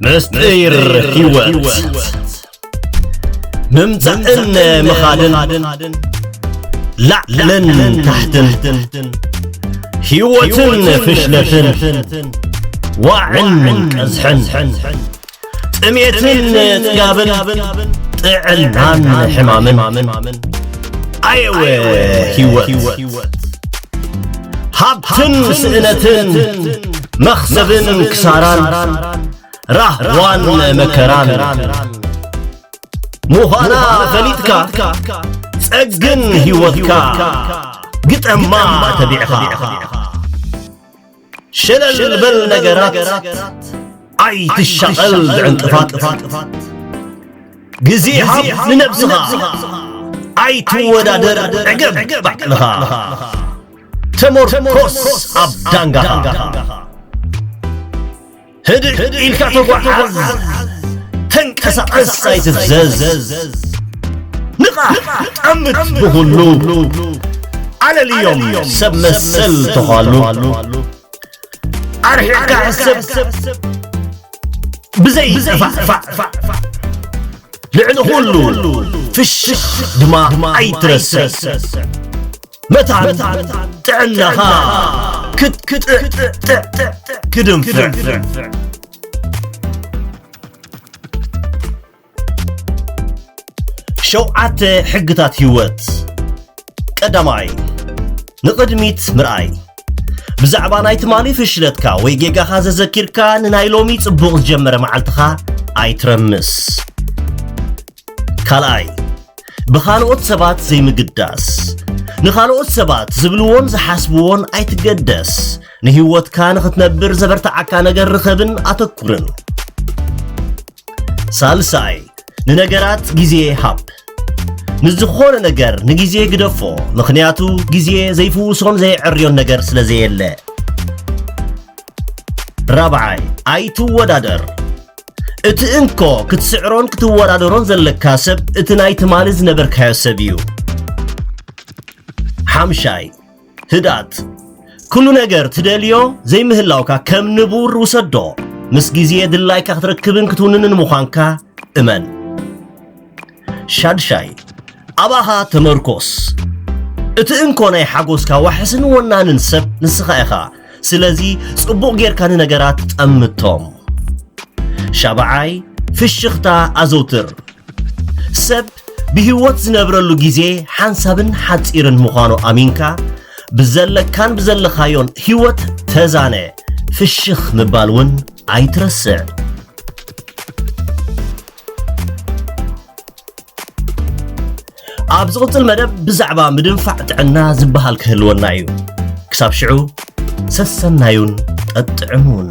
ምስጢር ህይወት። ምምጻእን ምኻድን፣ ላዕልን ታሕትን፣ ህይወትን ፍሽለትን፣ ዋዕን ቀዝሕን፣ ጥሜትን ጽጋብን፣ ጥዕናን ሕማምን። ኣየወ ህይወት። ሃብትን ስእነትን፣ መኽሰብን ክሳራን፣ ራህዋን መከራን ምዃና ፈሊጥካ፣ ጸግን ህይወትካ ግጠማ ተቢዕኻ። ሸለል በል ነገራት፣ ኣይትሻቐል ብዕንቅፋት። ግዜ ሃብ ንነብስኻ፣ ኣይትወዳደር ዕገብ ባዕልኻ። ተመርኮስ ኣብ ዳንጋኻ። ህድእ ኢልካ ተጓዓዝ፣ ተንቀሳቐስ ኣይትፍዘዝ። ንቓሕ፣ ጠምት ብኹሉ፣ ኣለልዮም ሰብ መሰል ተዃሉ። ኣርሒቕካ ሕሰብ ብዘይ ጠፋዕፋዕ፣ ልዕሊ ኩሉ ፍሽኽ ድማ ኣይትረስዕ። መታን ጥዕናኻ ክትክጥጥዕ ክድንፍዕ። ሸውዓተ ሕግታት ህይወት። ቀዳማይ፣ ንቕድሚት ምርኣይ። ብዛዕባ ናይ ትማሊ ፍሽለትካ ወይ ጌጋኻ ዘዘኪርካ፣ ንናይ ሎሚ ጽቡቕ ዝጀመረ መዓልትኻ ኣይትረምስ። ካልኣይ፣ ብኻልኦት ሰባት ዘይምግዳስ። ንኻልኦት ሰባት ዝብልዎን ዝሓስብዎን ኣይትገደስ። ንህይወትካ ንኽትነብር ዘበርትዓካ ነገር ርኸብን ኣተኩርን። ሳልሳይ፣ ንነገራት ግዜ ሃብ። ንዝኾነ ነገር ንግዜ ግደፎ፣ ምኽንያቱ ግዜ ዘይፍውሶን ዘየዕርዮን ነገር ስለ ዘየለ። ራብዓይ፣ ኣይትወዳደር። እቲ እንኮ ክትስዕሮን ክትወዳደሮን ዘለካ ሰብ እቲ ናይ ትማሊ ዝነበርካዮ ሰብ እዩ። ሓምሻይ፣ ህድኣት። ኩሉ ነገር ትደልዮ ዘይምህላውካ ከም ንቡር ውሰዶ። ምስ ግዜ ድላይካ ክትረክብን ክትውንንን ምዃንካ እመን። ሻድሻይ፣ ኣባኻ ተመርኮስ። እቲ እንኮ ናይ ሓጎስካ ዋሕስን ወናንን ሰብ ንስኻ ኢኻ። ስለዚ ጽቡቕ ጌርካ ንነገራት ጠምቶም። ሻብዓይ፣ ፍሽኽታ ኣዘውትር። ሰብ ብህይወት ዝነብረሉ ግዜ ሓንሳብን ሓጺርን ምዃኑ ኣሚንካ፣ ብዘለካን ብዘለኻዮን ህይወት ተዛነ። ፍሽኽ ምባል እውን ኣይትረስዕ። ኣብ ዝቕጽል መደብ ብዛዕባ ምድንፋዕ ጥዕና ዝበሃል ክህልወና እዩ። ክሳብ ሽዑ ሰሰናዩን ጠጥዕሙን።